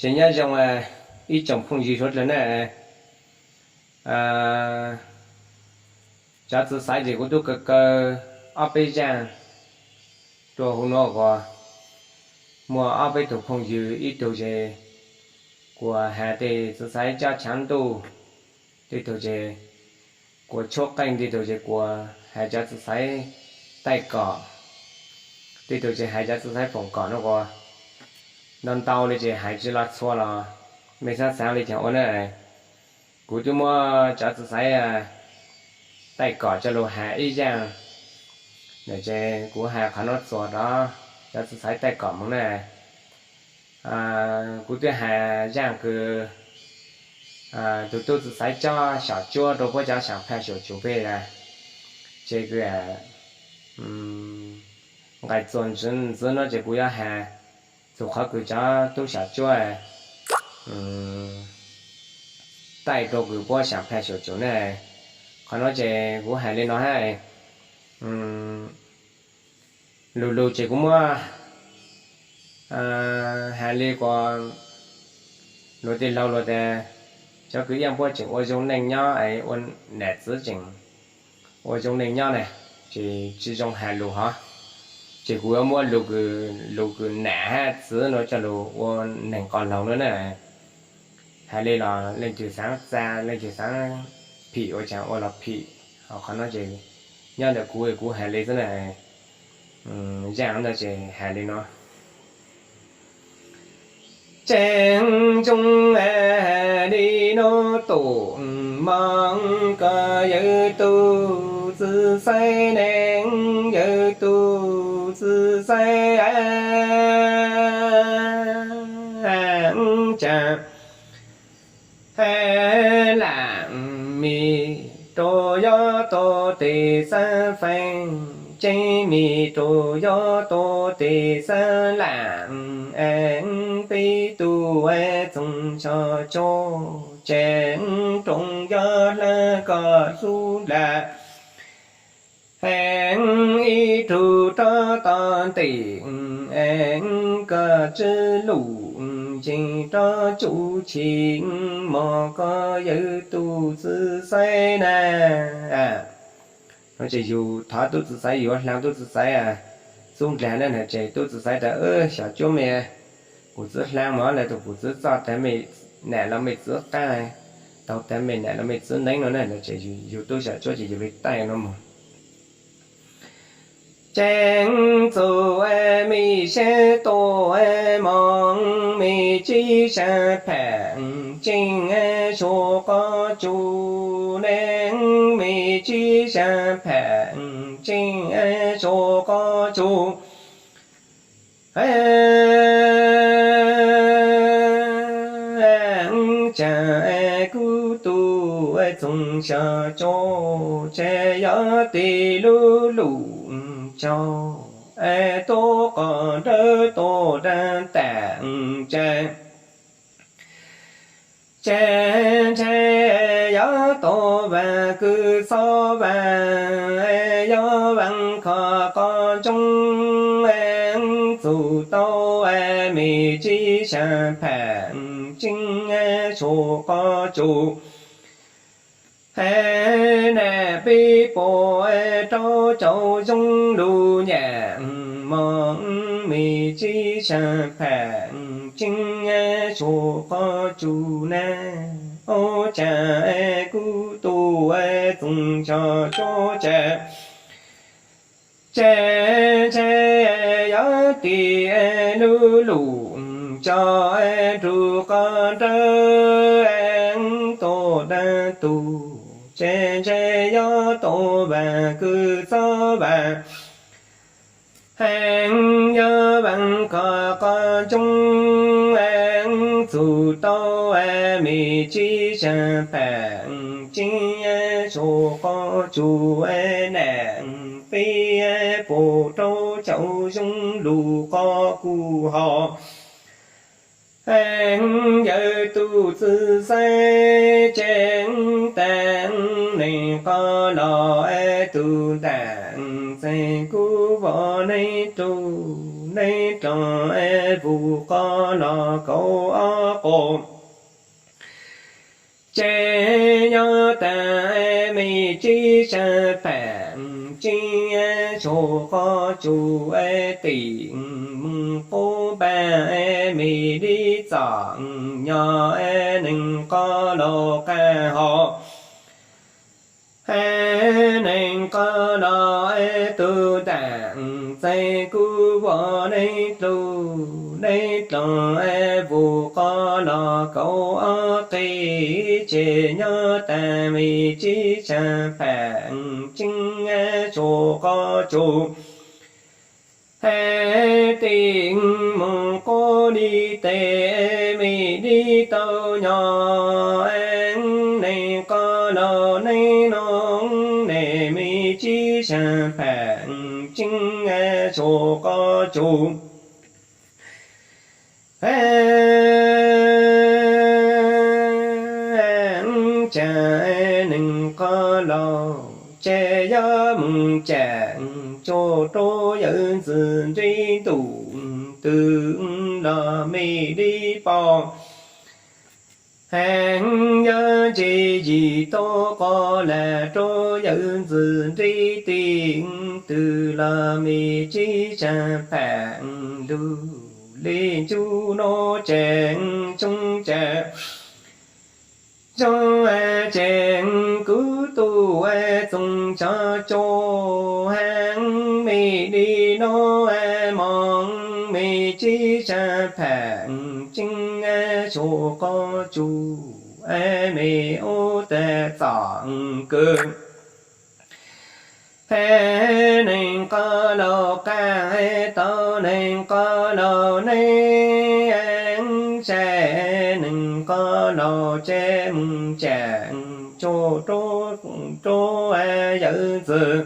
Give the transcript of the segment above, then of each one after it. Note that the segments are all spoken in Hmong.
Ces nyob zoo ib tsoom phooj ywg suav dlawg na. Cov txiv xaiv ces kuv tub kaw kaw ob peb zaaj rua huv nuav uas muaj ob peb tug phooj ywg, ib tug ces kuas has tej txiv xaiv cob tshaav ntuj, tej tug ces kuas tshuab qeej, tej tug ces kuas has cov txiv xaiv taij kom, tej tug ces has cov txiv xaiv foom kom no uas ntau ntau li ces hais tsi lo txhua los mej xaav xaav li caag ua na. Kuv twb muab cov txiv xaiv taij kom coj lug has ib zaaj, ces kuv has qhov nuav txuas rua cov txiv xaiv taij kom moog na. Kuv twb has zaaj kws tug tub txiv xaiv cob xyom cuab rua puab cov xyaam phaj xyum tsum peg a, ces kws nqai txuas ntxiv nuav ces kuv yuav has txug qhov kws cov tub xyaam cuab taij rua kws puab xyaam phaj xyum tsum na. Qhov nuav ces kuv has li no hab, lug lug ces kuv muab has li kuas luag tej laug luag tas, cov kws ib puab tseem ua zoo neej nyob, ua nam txiv tseem ua zoo neej nyob na, ces tsi zoo has lug hov. Ces kuv yuav muab lug kws nam hab txiv nuav coj lug ua neeg qos laug nuav na. Has li los leej twg xaav txag leej twg xaav phim ua caag ua los phim, ho qhov nuav ces nyob ntawm kuv, kuv has li xwb na. Zaaj ntawd ces has li no. Tseem ntsoov has li nuav tus moog, koj yawg tug txiv xaiv neeg, yawg tug txiv xaiv tsaam, lam mim rua yuav tau tes xab feej, tseeb mim rua yuav tau tes xab lam, peb tug txoos xyom cuab, tseem rua yuav hlab koj lub nplaj, ib rug rov tau ntim, koj tswb lug nceeg rov tsuj chim, mog koj yawg tug txiv xaiv na. No ces yug thov tub txiv xaiv, yug hlaa tub txiv xaiv xub ndlag na, ces tub txiv xaiv tas, xyom cuab mej, kuv txwv hlaa mog, lawv tug kuv txwv txoj tag mej nam los mej txwv qaab, taug tag mej nam los mej txwv neeb no na, no ces yug tub xyom cuab ces yug li taij no mog. Tseem txug mej sab tuaj moog, mej tsib sab pham tseeb, suav qoj tsu neeg, mej tsib sab pham tseeb, suav qoj tsu. Tsaam kuv tug txoos xyom cuab, tseem yuav tes lub lug caug, tuab qos nrawv tuab daag taam tseeb, tseem ntshai yuav tau vaam kws xob vaam, yuav vaam khov qoj ntsoov, txug tau mej tsib sab pham tseeb, suav qoj tsu. Nam peb puas rau caum zoo lug nyam, mog mej tsib sab pham tseeb, suav qoj tsu na. Ub, tsaam kuv tug txoos xyom cuab, tseem ntshai yuav tes lub lug caug, rug qoj nrawv tuab daag tug, tseem ntshai yuav tau vaam kws xob vaam, yuav vaam khov qoj ntsoov, txug tau mej tsib sab pham tseeb, suav qoj tsu. Nam peb puas rau caum zoo lug qoj kuv ho, yawg tug txiv xaiv tseeb, taag neeg qoj los tug ntaam, txeeg kuv vov neeb rug neeb dloo, vus qos los kaum ob qos. Ces nyob tas me tsib sab pam tseeb tshuav qos tsuj, tim mus qub npaj me li txom nyom, nees qos los qab hos, nees qos los tus ntam txais kub vos, nees dlus nees dlus vus qos los kaum ob qis. Ces nyob tas me tsib sab pam tseeb tshuav qos tsuj, tim mus qub li tes me li tau nyom, nees qos los nees no, ne me tsib sab pam tseeb tshuav qos tsuj, tsam nees qos los ces yuav mus tsam tsuj rau yawm ntxwv nrig ntuj twm los me li pom, yuav ntse yim tau qos lam rau yawm ntxwv nrig tim twm los me tsib sab pam lug li ncuj no ces tsoo ces, tsoo ces kuv tus txoos cov cua, heev me li no mos, me tsib sab pam tseeb tshuav qos tsuj, me ub tas txom kawg. Nees qos los qab tau, nees qos los nees sai, nees qos los ces mus tsam tsuj rau yawm ntxwv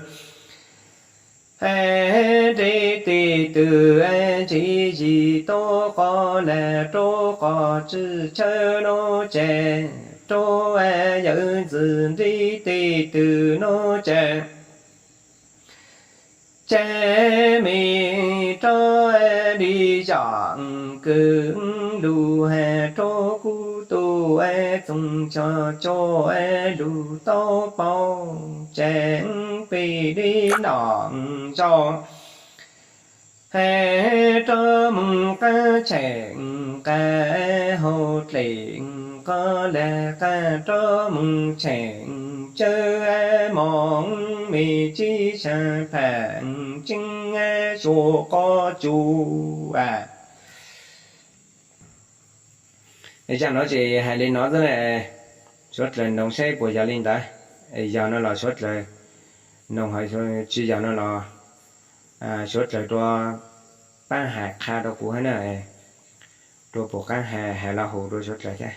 nrig tim twm, ntse yim tau qos lam rau qos tswj chaw no ces, rau yawm ntxwv nrig tim twm no ces, ces me rab li zom kws lug has rau kuv tus txoos cov cua, lug tau paub ces peb li nom zog, has rab moos qab tshem qab hauv dlej, qos lam qab rab moos tshem tsawb mos, me tsib sab pam tseeb tshuav qos tsuj. Zaj no ces hais li no xwb na, suav dlawg noog saib puas yog li ntawd. Yog no los suav dlawg noog, tsis yog no los suav dlawg rua paab hais qha rua kuv hab na, rua puas qaab hais, hais lo hum rua suav dlawg thiab.